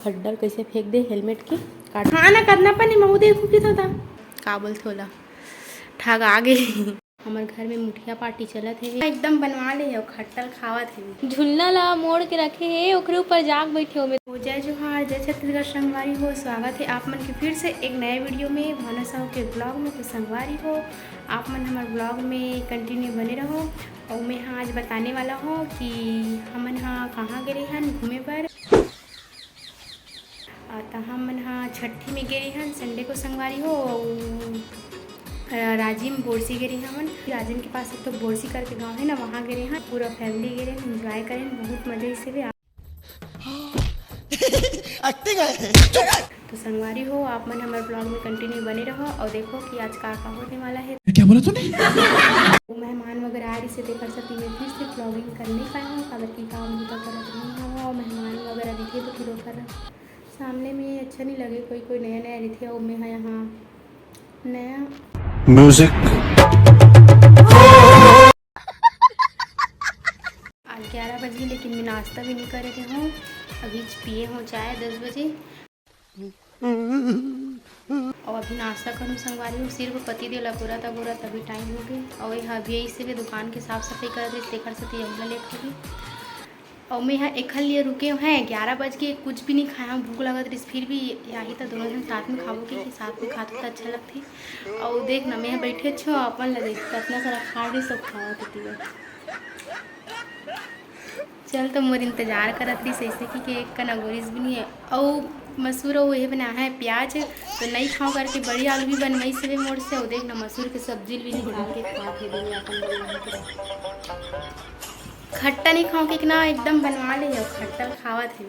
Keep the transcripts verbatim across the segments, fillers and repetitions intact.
खड्डल कैसे फेंक दे हेलमेट के काट। हाँ ना, करना पनी महू देखू की तो था। का बोलथे ओला? ठग आ गे। हमर घर में मुठिया पार्टी चलत हे, एकदम बनवा ले हे, खट्टल खावत हे। झुलना ला मोड़ के रखे हे, ओकरे ऊपर जाग बैठे हो। ओ जय जोहार, जय छत्तीसगढ़ संगवारी हो, स्वागत है आप मन के फिर से एक नए वीडियो में, भावना साहू के ब्लॉग में। तो संगवारी हो, आप मन हमर ब्लॉग में कंटिन्यू बने रहो। और मैं हाँ आज बताने वाला हूँ कि हमन हाँ कहाँ गे रहे हन घूमे बर। आ, त हमन ह छट्ठी में गे रहे हन संडे को संगवारी हो, अउ, अ, राजिम बोरसी गे रहे हमन। राजिम के पास एक ठो बोरसी करके गाँव है ना, वहाँ गे रहे हन, पूरा फैमिली गे रहे हन, एंजॉय करें, बहुत मजा इसे भी। एक्टिंग है। तो संगवारी हो, आप मन हमर ब्लॉग में कंटिन्यू बने रहो और देखो कि आज का का होने वाला है। क्या बोला तूने? वो मेहमान वगैरह आ रही से तेकर सेती मैं फिर से ब्लॉगिंग कर नहीं पाया हूँ, काबर की काम भी तो करत नहीं हूँ, और मेहमान वगैरह भी थे तो फिर ओकर सामने में अच्छा नहीं लगे, कोई कोई नया नया रहिथे, अउ मैं ह यहाँ नया। म्यूजिक। आज ग्यारह बजे, लेकिन मैं नाश्ता भी नहीं करे के हूँ, अभी पिए हूँ चाय दस बजे। और अभी नाश्ता करूँ संगवारी हूँ, सिर्फ पति देव ला गोरा था गोरा तभी टाइम हो गई। और ये अभी यही से भी दुकान के साफ सफाई कर रही, तेकर से यही ला लेट होगी। और मैं यहाँ एखर लिए रुके हैं, ग्यारह बज के कुछ भी नहीं खाया हूँ, भूख लगत रही, फिर भी यही तो दोनों जन साथ में खाबो के, कि साथ में खाते तो अच्छा लगती। और देख ना, मैं यहाँ बैठे अच्छो अपन लगे इतना सारा खा रही, सब खावा देती है। चल तो मोर इंतजार करत रही, ऐसे कि, कि एक कन अगोरिस भी नहीं है। और मसूर और ये बना है प्याज, तो नहीं खाओ करके बड़ी आलू भी बनवाई से मोर से। और देख ना, मसूर के सब्जी भी निकाल के खाते दुनिया अपन बनवा के। खट्टा नहीं खाओ के ना, एकदम बनवा ले जाओ, खट्टा खावत है।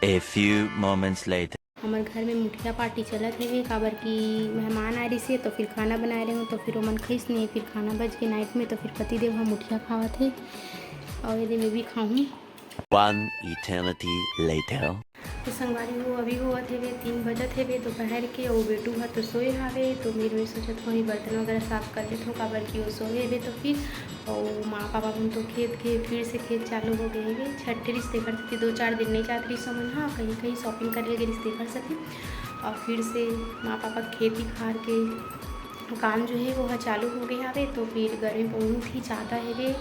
A few moments later. हमर घर में मुठिया पार्टी चलत हे, काबर कि मेहमान आ रही से, तो फिर खाना बनाए रहे हूँ, तो फिर ओमन खाइस नहीं, फिर खाना बच के नाइट में, तो फिर पति देव ह मुठिया खावत हे, और ये मैं भी खाऊँ। One eternity later. तो संगवारी हो, अभी होवत हेवे तीन बजत हेवे दोपहर के, अउ बेटू ह तो सोए हावे, तो मेर में सोचत हूँ, बर्तन वगैरह साफ कर लेत हूँ, काबर कि वो सोए हेवे। तो फिर अउ माँ पापा मन तो खेत के, फिर से खेत चालू हो गए हेवे। छठ रिस तेकर सेती दो चार दिन नहीं जात रिस हमन हा, कहीं कहीं शॉपिंग करे लगे रिस तेकर सेती। और फिर से माँ पापा खेती खार के काम जो है वो ह चालू हो गए हावे, तो फिर गर्मी बहुत ही ज़्यादा हेवे।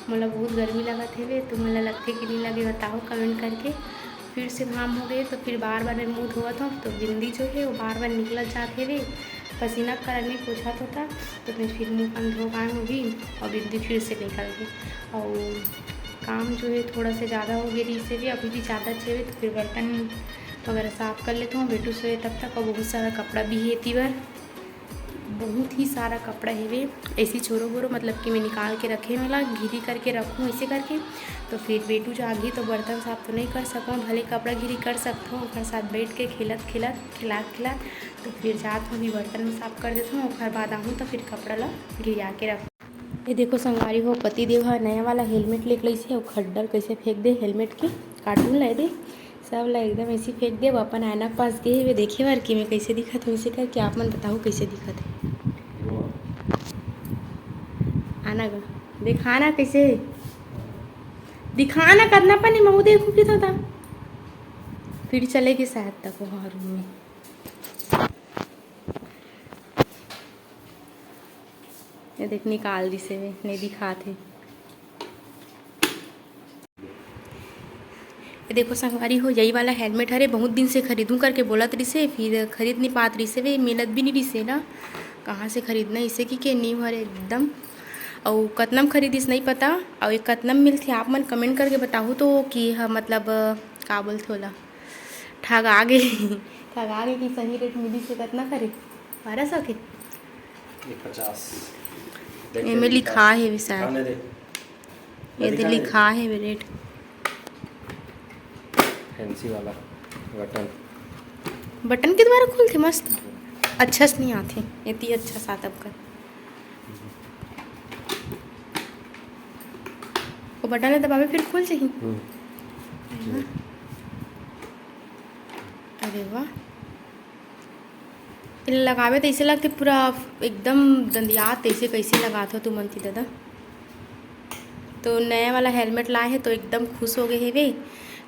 मोला बहुत गर्मी लगत हेवे, तो मोला लगथे कि नहीं लगे, बताओ कमेंट करके। फिर से घाम हो गए, तो फिर बार बार मैं मुँह धोवत हूँ, तो बिंदी जो है वो बार बार निकलत जात हेवे, पसीना के कारण नहीं पोछात होता, तो मैं फिर मुँह कान धो पाए हूँ भी, और बिंदी फिर से निकल गई। और काम जो है थोड़ा सा ज़्यादा हो गई, इसे भी अभी भी ज़्यादा अच्छे हुए, तो फिर बर्तन वगैरह साफ कर लेता हूँ, बेटू सोए तब तक। और बहुत सारा कपड़ा भी है एती बर, बहुत ही सारा कपड़ा हेवे, ऐसी छोरो बोरो, मतलब कि मैं निकाल के रखे, मैं ला घिरी करके रखूँ ऐसे करके। तो फिर बेटू जागही तो बर्तन साफ तो नहीं कर सकूँ, भले कपड़ा घिरी कर सकता हूँ, ओकर साथ बैठ के खेलत खेलत, खिलात खिलात। तो फिर जात हूँ, अभी बर्तन में साफ कर देता हूँ, ओकर बाद आहूँ तो फिर कपड़ा ला घिरिया के रख। ये देखो संगवारी हो, पति देव ह नया वाला हेलमेट लेके लइसे, अउ खड्डल कैसे फेंक दे हेलमेट के, कार्टून ला दे। सब ला एकदम ऐसे फेंक देव। अपन आईना के पास गे हेवे देखे बर कि मैं कैसे दिखत हूँ, इसे करके आप मन बताहू कैसे दिखत है। आना गा, दिखाना कैसे है, दिखाना करना पनी महू देखू की तो था। फिर चले गए शायद तक वहाँ रूम में। ये देख निकाल दिसे, नहीं दिखात है। ये देखो संगवारी हो, यही वाला हेलमेट हरे, बहुत दिन से खरीदूं करके बोलत रिसे, फिर खरीद नहीं पात रिसे, वे मिलत भी नहीं रिसे ना, कहाँ से खरीदना इसे कि के न्यू हरे एकदम। अउ कतना में खरीदिस नहीं पता, अउ ये कतना में मिलथे आप मन कमेंट करके बताहू तो कि ह, मतलब का बोलथे ओला, ठगा गे, ठगा गे कि सही रेट मिलिस हे। कतना करे? बारह सौ के? ये पचास। देख, एमे लिखा है भी शायद। दिखाने दे। ये दे दिखाने दे। लिखा है भी रेट। फैंसी वाला बटन। बटन के द्वारा खुलथे मस्त। अच्छा से नहीं आथे। एती अच्छा सात अब कर। वो बटन ले दबावे फिर खुल जाही। हम्म। अरे वाह। एला लगावे त अइसे लगथे पूरा एकदम दंदियात, तइसे कइसे लगाथो तुमन ती ददा। तो नया वाला हेलमेट लाए हे तो एकदम खुश हो गए हेवे,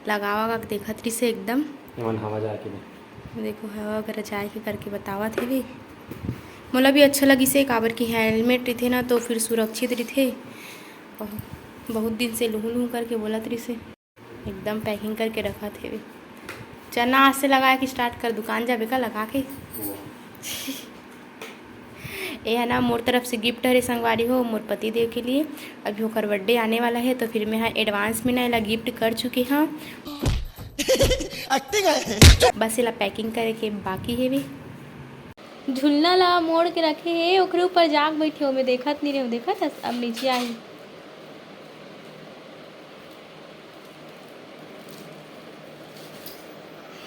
लगा वगा के देखत रहिसे एकदम। एमन हवा जाए के नहीं। देखो, हवा वगैरह जाए के करके बतावत हे भी। मोला भी अच्छा लगिस हे, काबर कि helmet रहिथे ना, तो फिर सुरक्षित रहिथे। और बहुत दिन से लुहू लुहू करके बोलत रहिस हे। एकदम packing करके रखत हे भी। चना आज से लगाए के start कर, दुकान जाबे का लगा के? ये है ना, मोर तरफ से gift हरे संगवारी हो, मोर पति देव के लिए। अभी ओकर birthday आने वाला है, तो फिर मैं हा advance में ना एला gift कर चुके हाँ। Acting है। बस एला packing करे के बाकी हे भी। झुलना ला मोड़ के रखे हे, ओकरे ऊपर जाके बैठे हो, मैं देखत नहीं रहे, देखत हस? अब नीचे आई।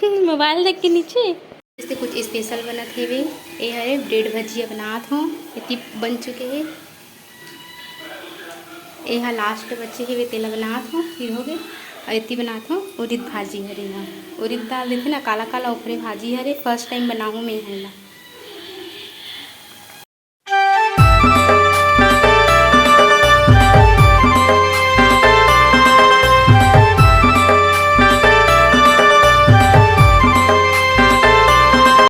मोबाइल देख के नीचे। जैसे कुछ special बनत हेवे, ये हरे ब्रेड भजिया बनात हो, एती बन चुके हे। ये हा last बचे हेवे, तेला बनात हो, फिर हो गए। और एती बनात हो उरिद भाजी हरे हा, उरिद दाल देथे ना काला काला, ओकरे भाजी हरे। First time बनाहूँ मैं एला।